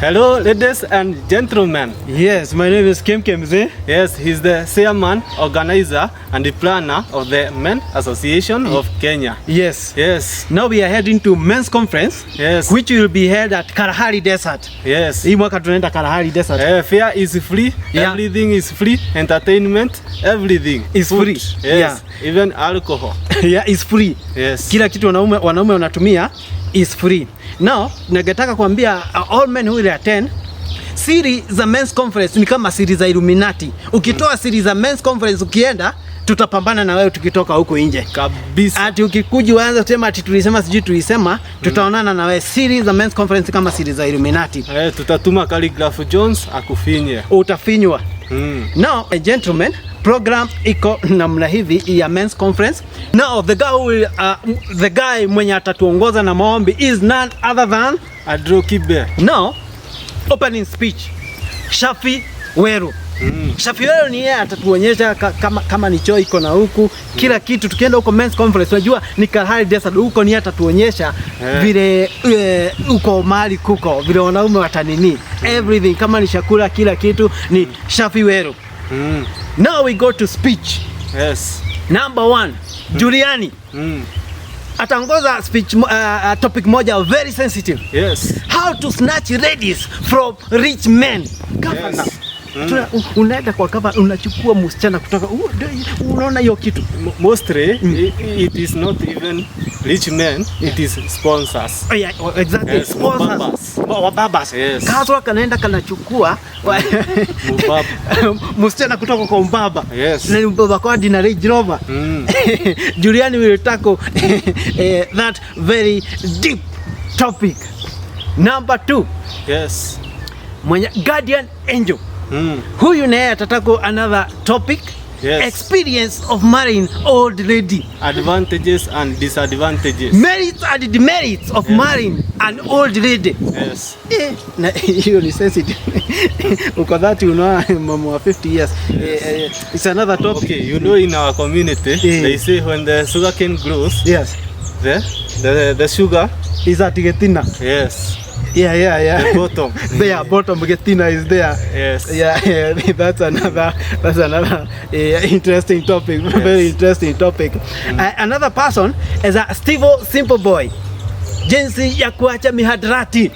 Hello, ladies and gentlemen. Yes, my name is Kim Kimze. Yes, he's the chairman, organizer, and the planner of the Men Association of Kenya. Yes. Yes. Now we are heading to men's conference. Yes. Which will be held at Kalahari Desert. Yes. Hii mwaka tunaenda Kalahari Desert. Fare is free. Everything is free. Entertainment, everything is Food. Free. Yes. Even alcohol. Yeah, is free. Yes. Kila kitu wanaume wanatumia is free. Now, ningetaka kuambia all men who will attend, siri za men's conference ni kama siri za Illuminati. Ukitoa siri za men's conference ukienda, tutapambana na wewe tukitoka huko nje. Kabisa. Ati ukikuja uanze kusema ati tulisema, sijui tulisema, tutaonana na wewe. Siri za men's conference kama siri za Illuminati. Tutatuma Khaligraph Jones akufinye. Utafinywa. Now, gentlemen, program iko namna hivi ya men's conference. Now, the guy mwenye atatuongoza na maombi is none other than Adro Kibe. Now, opening speech, Shafi Weru. Shafi Weru ni yeye atatuonyesha kama ni choo iko na huku kila kitu. Tukienda huko men's conference, unajua ni Kalahari Desert huko, ni yeye atatuonyesha vile huko mahali kuko vile wanaume watanini everything, kama ni chakula, kila kitu ni Shafi Weru. Now we go to speech. Number one, Juliani ataongoza speech topic moja very sensitive. How to snatch ladies from rich men. Governor. Unaenda kwa cover, unachukua msichana kutoka unaona hiyo kitu. Mostly it is not even rich men, it is sponsors. Oh, yeah, oh, exactly. Yes, Sponsors. Wababas. Wababas. Yes. Kaswa kanaenda kanachukua Mubaba. msichana kutoka kwa mbaba. Yes. Na ni mbaba kwa na Range Rover. Juliani will tackle that very deep topic. Number two, mwenye guardian angel. Huyu naye atatackle another topic. Experience of marrying old lady. Advantages and disadvantages. Merits and demerits of marrying an old lady. Na hiyo ni sensitive. Uko 30, unaoa mama wa 50 years. It's another topic. Okay, you know, in our community, they say when the sugarcane grows, the sugar Is at gĩtina. The bottom. There, bottom gĩtina is there. Yeah, that's another interesting topic. Very interesting topic. Another person is a Steve Simple Boy. Jinsi ya kuacha mihadarati.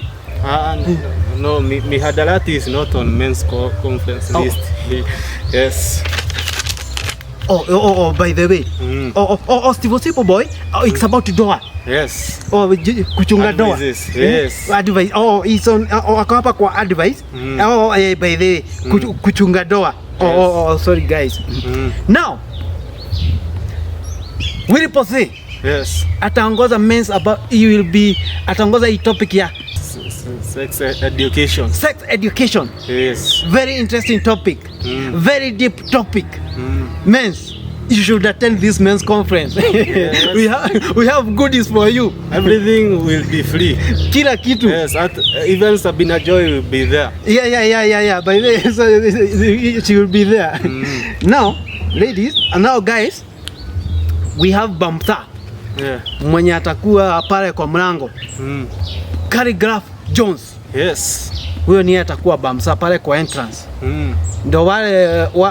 No, mihadarati is not on men's conference list. Yes. Oh, by the way. Oh, Steve Simple Boy, oh, it's about ndoa. Oh, kuchunga ndoa. Advices, yes. Advice. Oh, it's on, oh, ako hapa kwa advice. Oh, by the way, kuchunga ndoa. Oh, oh, sorry guys. Now, Willy Pose ataongoza men's about, he will be ataongoza hii topic ya Sex education. Sex education. Very interesting topic. Very deep topic. Men's, you should attend this men's conference. We have goodies for you. Everything will be free. Kila kitu. Yes, even Sabina Joy will be there. Yeah. By the way, so she will be there. Now, ladies, and now guys, we have Bamta mwenye atakuwa pale kwa mlango. Khaligraph Jones. Huyo niye atakuwa Bamsa pale kwa entrance. Ndio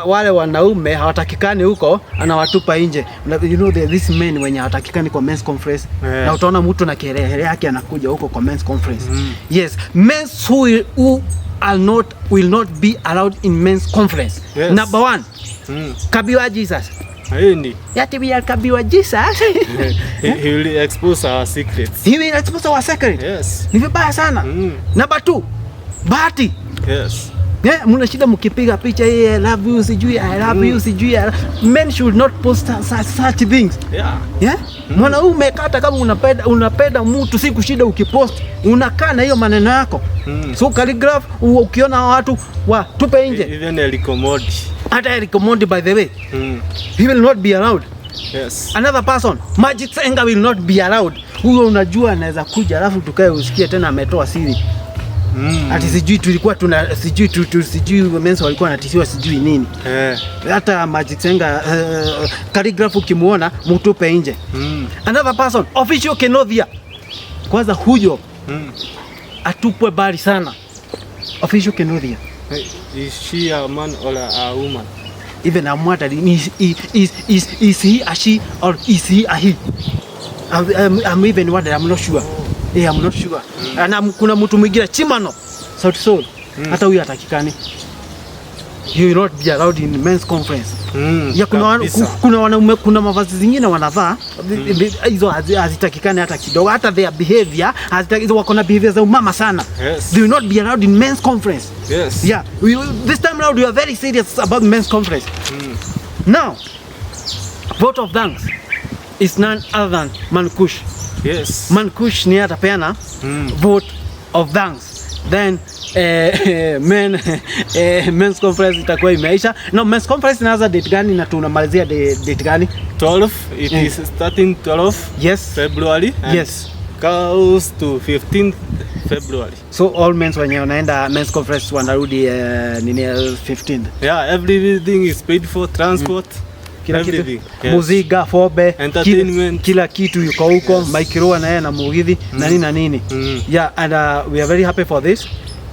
wale wanaume hawatakikani huko, anawatupa nje. You know there these men wenye hawatakikani kwa men's conference. Na utaona mtu na kelele yake anakuja huko kwa men's conference. Yes, men who are not will not be allowed in men's conference. Number one, Kabiwa Jesus. Haendi. Yati we are Kabiwa Jesus. He will expose our secrets. He will expose our secret. Ni vibaya sana. Number two, Bahati. Yeah, mna shida mkipiga picha hii, "I love you," sijui "I love you," sijui men should not post such things. Yeah? Mwanaume hata kama unapenda mtu, si kushida ukipost, unakaa na hiyo maneno yako. So Khaligraph, ukiona watu watupe nje. Even Eric Omondi. Hata Eric Omondi, by the way, he will not be allowed. Another person, Magix Enga, will not be allowed. Huyo unajua anaweza kuja alafu tukae usikie tena ametoa siri. Ati sijui tulikuwa tuna sijui tu, sijui men's walikuwa wanatishiwa sijui nini. Hata Magix Enga, Khaligraph ukimuona mutupe nje. Another person, Official Kinuthia. Kwanza huyo atupwe mbali sana. Official Kinuthia. Is she a man or a woman? Even I'm wondering, is he a she or is he a he? I'm even wondering, I'm not sure. Yeah, I'm not sure. Na kuna mtu mwingine Chimano Sauti Sol. Hata huyu hatakikani. He will not be allowed in men's conference. Ya kuna wanaume, kuna mavazi zingine wanavaa hizo hazitakikani hata kidogo, hata their behavior hizo wako na behavior za umama sana. Yes. They will not be allowed in men's conference. Yes. Yeah, this time round we are very serious about men's conference. Now, vote of thanks is none other than Mankush. Yes. Mankush ni atapeana vote of thanks. Then men's conference itakuwa imeisha. No, men's conference inaanza date gani na tunamalizia date gani? 12. It is starting 12 Yes. February. And Yes. goes to 15th February. So all men's wenye wanaenda men's conference wanarudi nini 15th. Yeah, everything is paid for, transport, Kila kitu. everything. Yes. Muziga, fobe, Entertainment. kila kitu yuko huko. Yes. Mike Roa na yeye na Mugithi na nini na nini. Yeah, and we are very happy for this.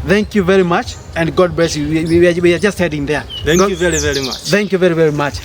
Thank you very much and God bless you. We are just heading there. Thank you very, very much. Thank you very, very much.